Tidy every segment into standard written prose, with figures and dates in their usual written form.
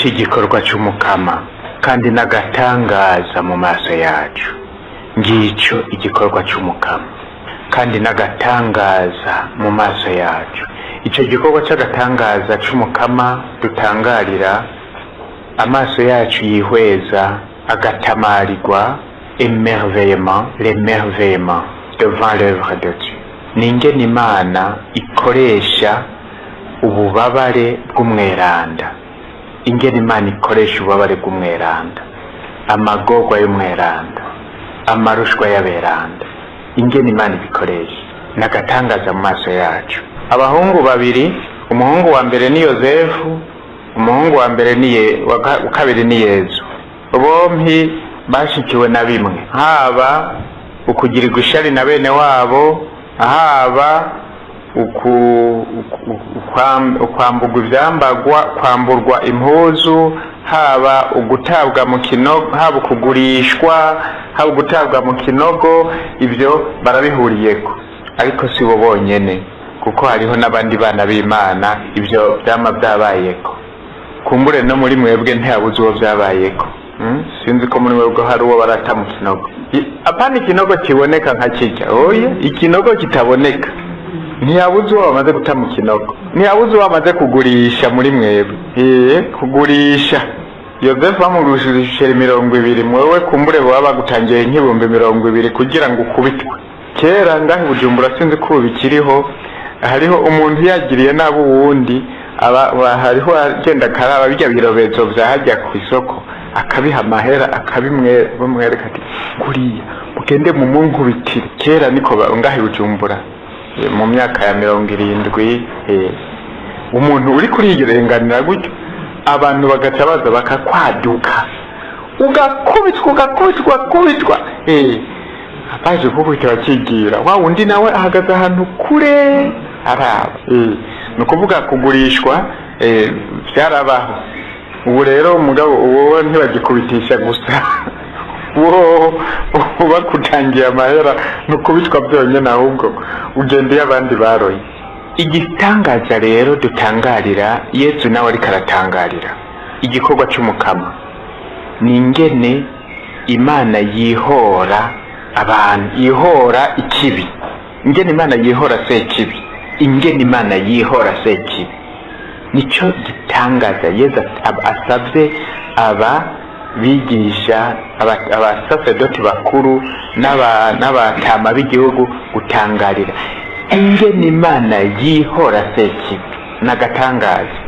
Ngiki igikorwa c'Umukama, kandi n'agatangaza mu maso yacu. Ngicyo igikorwa c'Umukama, kandi n'agatangaza mu maso yacu. Icyo gikorwa c'agatangaza c'Umukama dutangarira, amaso yacu yihweza agatamarirwa, émerveillement, l'émerveillement devant l'œuvre de Dieu, ni ingene Imana ikoresha ububabare bw'umweranda, ingene Imana ikoresha ububabare bw'umweranda, amagorwa y'umweranda, amarushwa y'aberanda, ingene Imana ibikoresha n'agatangaza mu maso yacu. Abahungu babiri, umuhungu wa mbere ni Yozefu, umuhungu wa mbere ni ye, wa kabiri ni Yezu. Bompi bashikiwe na bimwe, haba ukugirirwa ishari na bene wabo, haba ukwamburwa ivyambagwa, kwamburwa impuzu, haba ugutabwa mu kinogo, haba ukugurishwa, haba ugutabwa mu kinogo, ibyo barabihuriyeko. Ariko si bo bonyene, kuko hariho n'abandi bana b'Imana ibyo vyama vyabayeko. Kumbure no muri mwebwe ntihabuze uwo vyabayeko. Sinzi ko muri mwebwe hari uwo barata mu kinogo. Apana ikinogo kiboneka nka kirya, oya, ikinogo kitaboneka. Ntiyabuze uwo bamaze guta mu kinogo, ntiyabuze uwo bamaze kugurisha muri mwebwe. Kugurisha Yozefu bamugurishije 20, mwewe kumbure baba bagutangiye nk'20,000 kugira ngo ukubitwe. Kera ngaho i Bujumbura, sinzi ko ubu bikiriho, hariho umuntu yagiriye nabi uwundi, hariho agenda akaraba birya birobezo vya hajya ku isoko, akabiha amahera, akabimwereka ati: "Kuriya mugende mumunkubitire." Kera niko ngaho i Bujumbura, mu myaka ya 70, umuntu uri kurirenganira gutyo, abantu bagaca baza bakakwaduka, ugakubitwa, ugakubitwa, ugakubitwa. Baje kukubita bakigira, wa wundi nawe ahagaze ahantu kure araba. Ni ukuvuga kugurishwa, byarabaho. Ubu rero umugabo uwo ntibagikubitisha gusa, wo bakutangiye amahera, ntukubitwa byonyine, ahubwo ugenda iyo abandi baroye. Igitangaza rero dutangarira, Yesu nawe ariko aratangarira igikorwa c'Umukama, ni ingene Imana yihora abantu, yihora ikibi, ingene Imana yihora sekibi, ingene Imana yihora sekibi, nico gitangaza Yesu asavye aba bigisha, abasasedoti bakuru n'abatama b'igihugu gutangarira ingene Imana yihora sekibi n'agatangaza.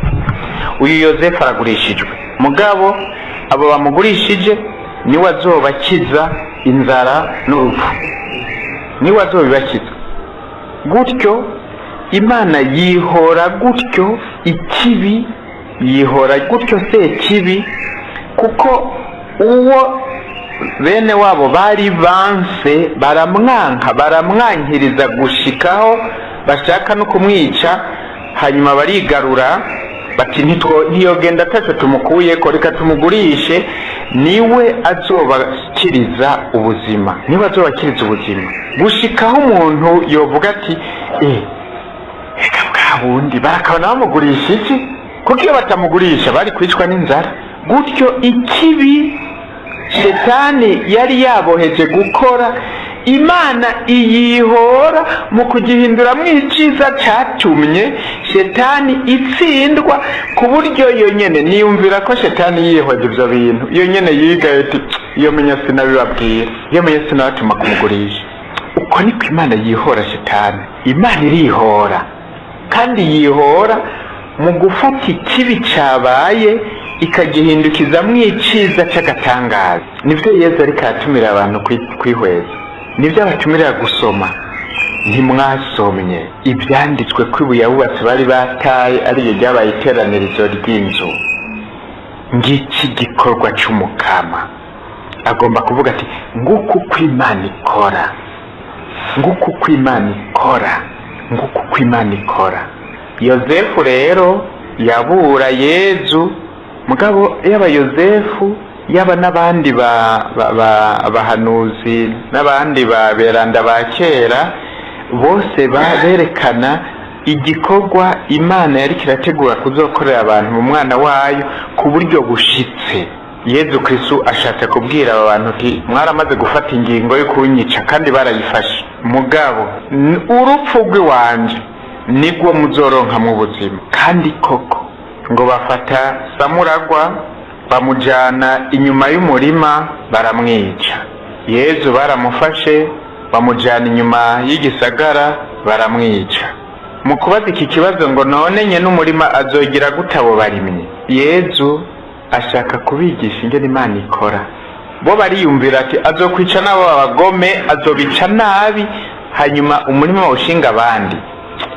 Uyu Yozefu aragurishijwe, mugabo abo bamugurishije niwe azobakiza inzara n'urupfu, niwe azobibakiza. Gutyo Imana yihora gutyo ikibi, yihora gutyo sekibi, kuko uwo bene wabo bari banse, baramwanka, baramwankiriza gushikaho bashaka no kumwica, hanyuma barigarura bati: "Ntiyogenda ataco tumukuyeko, reka tumugurishe, niwe azobakiriza ubuzima, niwe azobakiriza ubuzima." Gushikaho umuntu yovuga ati: "Eh, reka bwa bundi barakabona bamugurisha iki?" Kuko iyo batamugurisha bari kwicwa n'inzara. Gutyo ikibi Shetani yari yaboheje gukora, Imana iyihora mu kugihinduramwo iciza catumye Shetani itsindwa, ku buryo yonyene niyumvira ko Shetani yihoje ivyo bintu, iyo nyene yigaye ati: "Iyo menya sinabibabwira, iyo menya sinabatuma kumugurisha." Uko niko Imana yihora Shetani. Imana irihora, kandi yihora mu gufata ikibi cabaye ikagihindukizamwo iciza c'agatangaza. Nivyo Yezu ariko aratumira abantu kwihweza, nivyo abatumirira gusoma. Ntimwasomye ibyanditswe ko ibuye abubatsi bari bataye ariyo ryabaye iteranirizo ry'inzu? Ngiki gikorwa c'Umukama. Agomba kuvuga ati: "Nguku uko Imana ikora, nguku uko Imana ikora, nguku uko Imana ikora." Yozefu rero yabura Yezu, mugabo yaba Yozefu, yaba n'abandi bahanuzi n'abandi ba beranda ba kera bose berekana. Igikorwa Imana yari kirategura kuzokorera abantu mu mwana wayo ku buryo bushitse. Yezu Kristu ashatse kubwira aba bantu ati: "Mwaramaze gufata ingingo yo kunyica, kandi barayifashe, mugabo urupfu rw'iwanje nibwo muzoronkamwo ubuzima." Kandi koko ngo bafata Samuragwa, bamujana inyuma y'umurima, baramwica. Yezu baramufashe, bamujana inyuma y'igisagara, baramwica. Mu kubaza iki kibazo ngo: "None nye n'umurima azogira gute abo barimyi?" Yezu ashaka kubigisha ingene Imana ikora. Bo bariyumvira ati: "Azokwica n'abo abagome, azobica nabi, hanyuma umurima bawushinga abandi."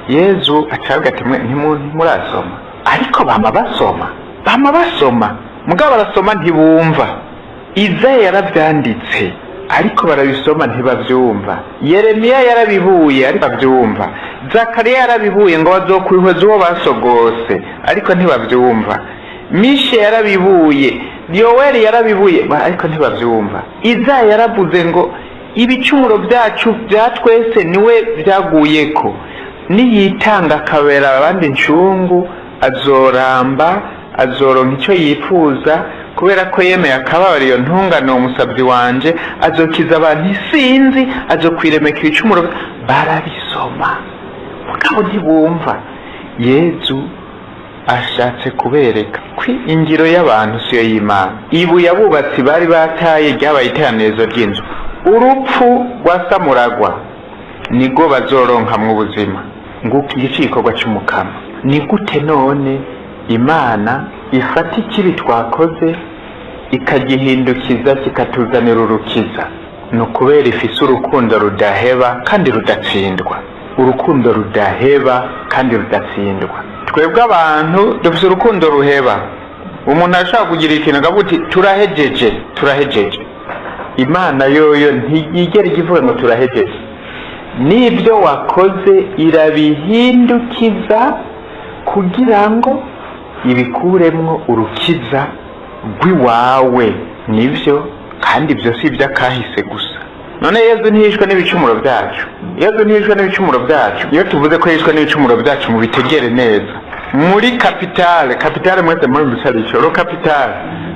Yezu acavuga ati: "Mwe ntimurasoma?" Ariko bama basoma, bama basoma, mugabo barasoma ntibumva. Izaya yaravyanditse, ariko barabisoma ntibavyumva. Yeremiya yarabibuye, ariko bavyumva. Zakariya yarabibuye ngo bazokwihweza uwo basogose, ariko ntibavyumva. Mishe yarabibuye, Yoweri yarabibuye, ariko ntibavyumva. Izaya yaravuze ngo ibicumuro byacu bya twese niwe byaguyeko, niyitanga akabera abandi incungu, azoramba, azoronka icyo yifuza, kubera ko yemeye akababara iyo ntungane. Uwo musabyi wanje azokiza abantu isinzi, azokwiremeka ibicumuro. Barabisoma mugabo ntibumva. Yezu ashatse kubereka ko ingiro y'abantu siyo y'Imana. Ibuye abubatsi bari bataye ryabaye iteranirizo ry'inzu. Urupfu rwa Samuragwa nibwo bazoronkamwo ubuzima. Nguko iki gikorwa c'Umukama. Ni gute none Imana ifata ikibi twakoze ikagihindukiza, kikatuzanira urukiza? Ni ukubera ifise urukundo rudaheba kandi rudatsindwa, urukundo rudaheba kandi rudatsindwa. Twebwe abantu dufise urukundo ruheba. Umuntu arashobora kugira ikintu akavuga uti: "Turahejeje, turahejeje." Imana yoyo ntiyigera ivuga ngo turahejeje. N'ibyo wakoze irabihindukiza kugira ngo ibikuremwo urukiza rw'iwawe. Nibyo, kandi ibyo si iby'akahise gusa. None Yezu ntiyishwe n'ibicumuro byacu? Yezu ntiyishwe n'ibicumuro byacu? Iyo tuvuze ko yishwe n'ibicumuro byacu, mubitegere neza. Muri capital, capital mwese muri bisarico ro capital,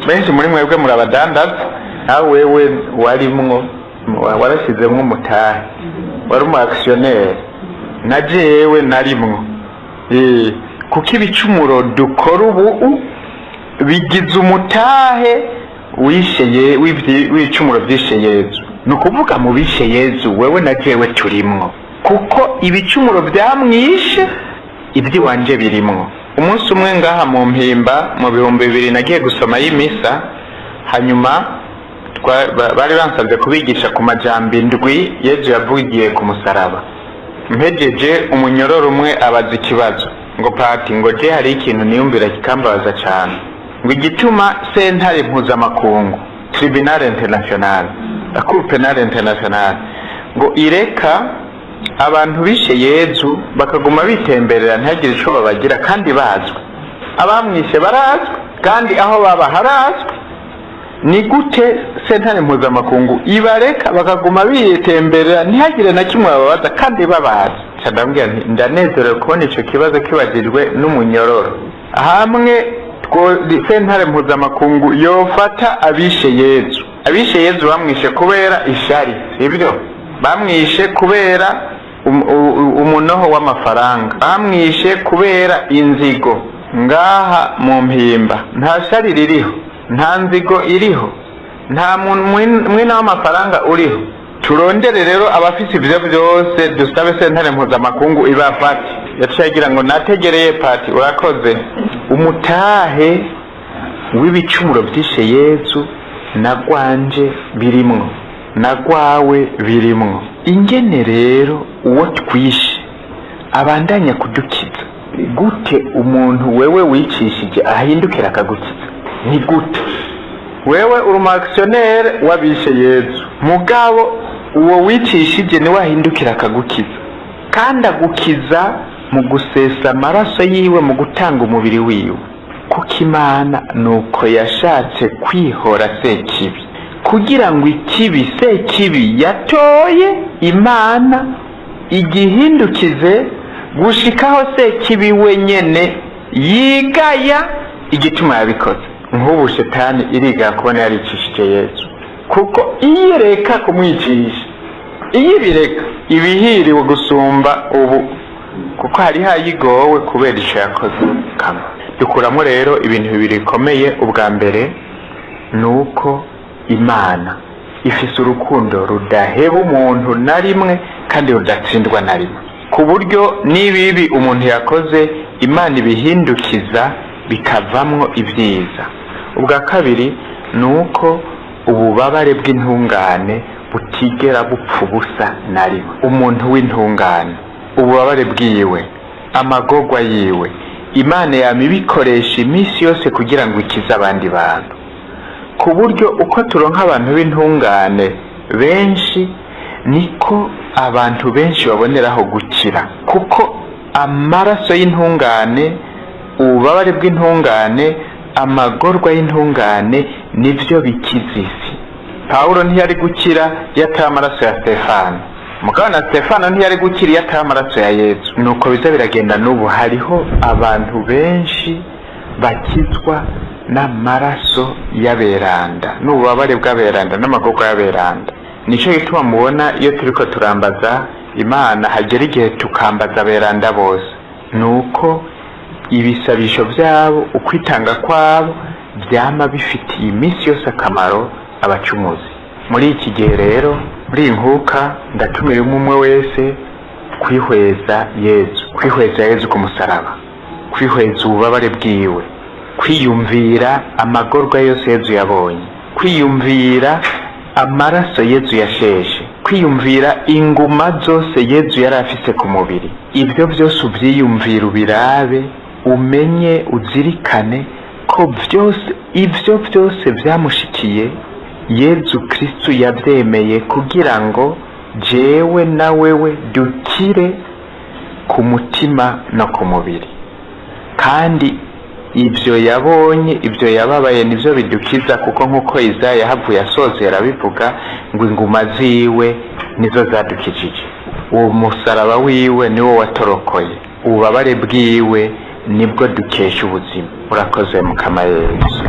benshi muri mwebwe murabadandaza. Nawe wewe warimwo, warashyizemwo umutahe, wari umu actionnaire, na jewe narimwo. Kuko ibicumuro dukora ubu bigize umutahe wishe w'ibicumuro byishe Yezu. Ni ukuvuga mu bishe Yezu, wewe na jewe turimwo, kuko ibicumuro byamwishe iby'iwanje birimwo. Umunsi umwe ngaha mu Mpimba mu 2000 nagiye gusoma y'imisa, hanyuma bari bansabye kubigisha ku majambo indwi Yezu yavugiye ku musaraba. Mpejeje, umunyororo umwe abaza ikibazo ngo: "Pati," ngo, "je hari ikintu niyumvira kikambabaza cyane," ngo, "igituma sentare mpuzamakungu, Tribunal International, la Cour Pénale Internationale, ngo ireka abantu bishe Yezu bakaguma bitemberera, ntihagire ico babagira, kandi bazwi, abamwishe barazwi, kandi aho baba harazwi. Ni gute sentare mpuzamakungu ibareka bakaguma bitemberera, ntihagire na kimwe bababaza, kandi babazi?" Ca ndamubwira nti: "Ndanezerewe kubona ico kibazo kibajijwe n'umunyororo. Hamwe sentare mpuzamakungu yofata abishe Yezu, abishe Yezu bamwishe kubera ishari, sibyo? Bamwishe kubera umunoho w'amafaranga, bamwishe kubera inzigo. Ngaha mu Mpimba nta shari ririho, nta nzigo iriho, nta mwina w'amafaranga uriho. Turondere rero abafise ivyo vyose, dusabe sentare mpuzamakungu ibafate." Yaciye agira ngo: "Nategereye, pati, urakoze." Umutahe w'ibicumuro vyishe Yezu na gwanje birimwo, na gwawe birimwo. Ingene rero uwo twishe abandanya kudukiza? Gute umuntu wewe wicishije ahindukira akagukiza? Ni gute? Wewe uri umu actionnaire wabishe Yezu, mugabo uwo wicishije niwe ahindukira akagukiza, kandi agukiza mu gusesa amaraso yiwe, mu gutanga umubiri wiwe. Kuko Imana nuko yashatse kwihora Sekibi, kugira ngo ikibi Sekibi yatoye, Imana igihindukize. Gushikaho Sekibi wenyene yigaya igituma yabikoze. Nk'ubu Shetani irigaya kubona yaricishije Yesu, kuko iyo ireka kumwicisha, iyo ibireka, ibihiriwe gusumba ubu, kuko hari hayigowe kubera ico yakoze. Kama dukuramo rero ibintu bibiri bikomeye. Ubwa mbere ni uko Imana ifise urukundo rudaheba umuntu na rimwe kandi rudatsindwa na rimwe, ku buryo n'ibibi umuntu yakoze Imana ibihindukiza bikavamwo ibyiza. Ubwa kabiri ni uko ububabare bw'intungane butigera bupfa ubusa na rimwe. Umuntu w'intungane, ububabare bwiwe, amagorwa yiwe, Imana yama ibikoresha iminsi yose kugira ngo ikize abandi bantu, ku buryo uko turonka abantu b'intungane benshi niko abantu benshi baboneraho gukira, kuko amaraso y'intungane, ububabare bw'intungane, amagorwa y'intungane nibyo bikiza isi. Pawulo ntiyari gukira iyo atari amaraso ya Stefano, mugabo na Stefano ntiyari gukira iyo atari amaraso ya Yesu. Nuko biza biragenda. N'ubu hariho abantu benshi bakizwa n'amaraso y'aberanda, n'ububabare bw'aberanda, n'amagorwa y'aberanda. Nicyo gituma mubona iyo turiko turambaza Imana hagera igihe tukambaza aberanda bose, nuko ibisabisho byabo, ukwitanga kwabo byama bifitiye iminsi yose akamaro abacumuzi. Muri iki gihe rero, muri iyi nkuka, ndatumira umwe umwe wese kwihweza Yezu, kwihweza Yezu ku musaraba, kwihweza ububabare bwiwe, kwiyumvira amagorwa yose Yezu yabonye, kwiyumvira amaraso Yezu yasheshe, kwiyumvira inguma zose Yezu yari afise ku mubiri. Ibyo byose ubyiyumvira, ubirabe, umenye, uzirikane ko byose, ibyo byose byamushikiye, Yezu Kristu yabyemeye kugira ngo jewe na wewe dukire ku mutima no ku mubiri. Kandi ibyo yabonye, ibyo yababaye, nibyo bidukiza, kuko nk'uko Izaya yahavuye asozera abivuga ngo inguma ziwe nizo zadukijije, uwo musaraba wiwe niwo watorokoye, ububabare bwiwe nibwo dukesha ubuzima. Urakoze Mukama Yesu.